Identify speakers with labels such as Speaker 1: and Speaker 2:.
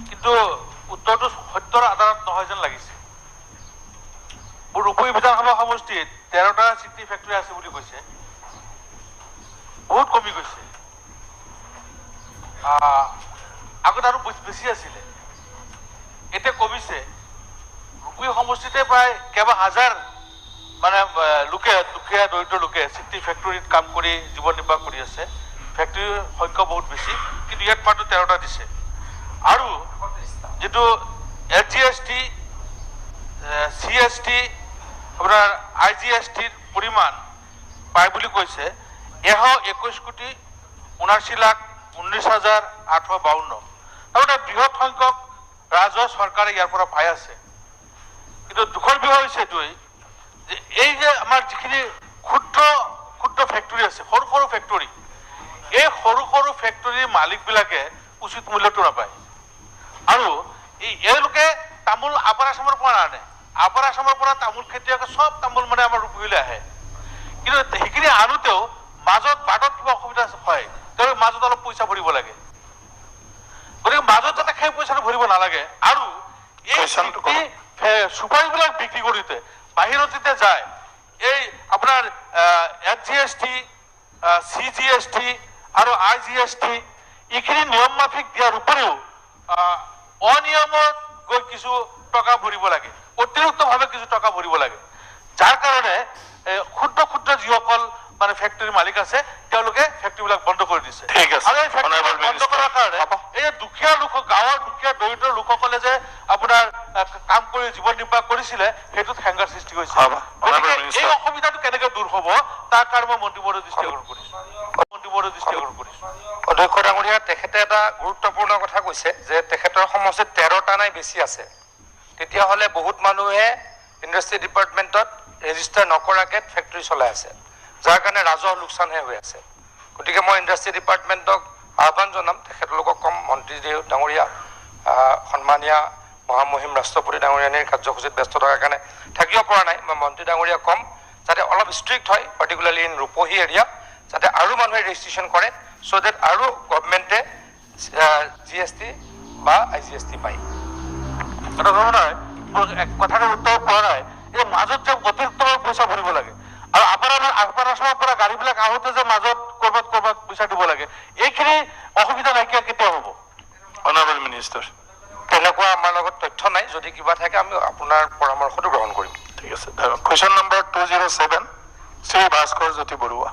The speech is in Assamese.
Speaker 1: কিন্তু উত্তৰটো সত্যৰ আধাৰত নহয় যেন লাগিছে। মোৰ ৰূপহী বিধানসভা সমষ্টিত 13টা চিটনি ফেক্টৰী আছে বুলি কৈছে, বহুত কমি গৈছে। আগত আৰু বেছি আছিলে, এতিয়া কমিছে। ৰূপহী সমষ্টিতে প্ৰায় কেইবা হাজাৰ মানে লোকে, দুখীয়া দৰিদ্ৰ লোকে চিটনি ফেক্টৰীত কাম কৰি জীৱন নিৰ্বাহ কৰি আছে। ফেক্টৰীৰ সংখ্যা বহুত বেছি, কিন্তু ইয়াত মাত্ৰ 13টা দিছে। আৰু যিটো S G S T, C S T, আপোনাৰ I G S টিৰ পৰিমাণ পায় বুলি কৈছে 121 কোটি 79 লাখ 19 হাজাৰ 852। তাৰমানে বৃহৎ সংখ্যক ৰাজহ চৰকাৰে ইয়াৰ পৰা পাই আছে। কিন্তু দুখৰ বিষয় হৈছে এইটোৱেই যে এই যে আমাৰ যিখিনি ক্ষুদ্ৰ ক্ষুদ্ৰ ফেক্টৰী আছে, সৰু সৰু ফেক্টৰী, এই সৰু সৰু ফেক্টৰীৰ মালিকবিলাকে উচিত মূল্যটো নাপায়। আৰু এই এওঁলোকে তামোল আপাৰ আছামৰ পৰা নানে। আপাৰ আছামৰ পৰা তামোল খেতিয়কে চব তামোল মানে আমাৰ ৰূপহীলৈ আহে। কিন্তু সেইখিনি আনোতেও মাজত বাটত কিবা অসুবিধা হয়, তেওঁলোকে মাজত অলপ পইচা ভৰিব লাগে। গতিকে মাজত যাতে সেই পইচাটো ভৰিব নালাগে আৰু এই
Speaker 2: Question টো কওক।
Speaker 1: চুপাৰীবিলাক বিক্ৰী কৰোঁতে বাহিৰত যেতিয়া যায়, এই আপোনাৰ S G S T, C G S T আৰু I G S T এইখিনি নিয়ম মাফিক দিয়াৰ উপৰিও অনিয়মত গৈ কিছু টকা ভৰিব লাগে, অতিৰিক্তভাৱে কিছু টকা ভৰিব লাগে, যাৰ কাৰণে ক্ষুদ্ৰ ক্ষুদ্ৰ যিসকল মানে ফেক্টৰীৰ মালিক আছে, তেওঁলোকে ফেক্টৰীবিলাক বন্ধ কৰি দিছে।
Speaker 2: ঠিক আছে।
Speaker 1: আৰু এই ফেক্টৰী
Speaker 2: Honorable
Speaker 1: বন্ধ
Speaker 2: Minister.
Speaker 1: কৰাৰ কাৰণে
Speaker 2: হ'ব।
Speaker 1: এই দুখীয়া লোক, গাঁৱৰ দুখীয়া দৰিদ্ৰ লোকসকলে যে আপোনাৰ কাম কৰি জীৱন নিৰ্বাহ কৰিছিলে, সেইটোত হেঙাৰ সৃষ্টি হৈছে।
Speaker 2: হ'ব।
Speaker 1: গতিকে
Speaker 2: Honorable Minister.
Speaker 1: এই অসুবিধাটো কেনেকে দূৰ হ'ব, তাৰ কাৰণে মই মন্ত্ৰী মহোদয় দৃষ্টি আকৰ্ষণ কৰিছো। মন্ত্ৰী মহোদয় দৃষ্টি আকৰ্ষণ কৰিছো।
Speaker 3: অধ্যক্ষ ডাঙৰীয়া, তেখেতে এটা গুৰুত্বপূৰ্ণ কথা কৈছে যে তেখেতৰ সমষ্টিত 13টা নাই, বেছি আছে। তেতিয়াহ'লে বহুত মানুহে ইণ্ডাষ্ট্ৰি ডিপাৰ্টমেণ্টত ৰেজিষ্টাৰ নকৰাকে ফেক্টৰী চলাই আছে, যাৰ কাৰণে ৰাজহ লোকচানহে হৈ আছে। গতিকে মই ইণ্ডাষ্ট্ৰি ডিপাৰ্টমেণ্টক আহ্বান জনাম, তেখেতলোকক ক'ম, মন্ত্ৰী ডাঙৰীয়া, সন্মানীয়া মহামহিম ৰাষ্ট্ৰপতি ডাঙৰীয়ানীৰ কাৰ্যসূচীত ব্যস্ত থকাৰ কাৰণে থাকিব পৰা নাই। মই মন্ত্ৰী ডাঙৰীয়াক ক'ম যাতে অলপ ষ্ট্ৰিক্ট হয়, পাৰ্টিকুলাৰলি ইন ৰূপহী এৰিয়া, যাতে আৰু মানুহে ৰেজিষ্ট্ৰেশ্যন কৰে, চ' ডেট আৰু গভমেণ্টে জিএছটি বা I G S T পায়।
Speaker 1: এটা কথা নহয়, মোৰ এক কথাৰ উত্তৰ পোৱা নাই। এই মাজত যে অতিৰিক্তভাৱে পইচা ভৰিব লাগে আৰু আপাৰ আছামৰ পৰা গাড়ীবিলাক আহোঁতে যে মাজত ক'ৰবাত ক'ৰবাত পইচা দিব লাগে, এইখিনি অসুবিধা নাইকিয়া কেতিয়া হ'ব?
Speaker 2: Honorable Minister.
Speaker 3: তেনেকুৱা আমাৰ লগত তথ্য নাই। যদি কিবা থাকে, আমি আপোনাৰ পৰামৰ্শটো গ্ৰহণ কৰিম।
Speaker 2: ঠিক আছে। Question number 207, Shri Bhaskar Jyoti Barua.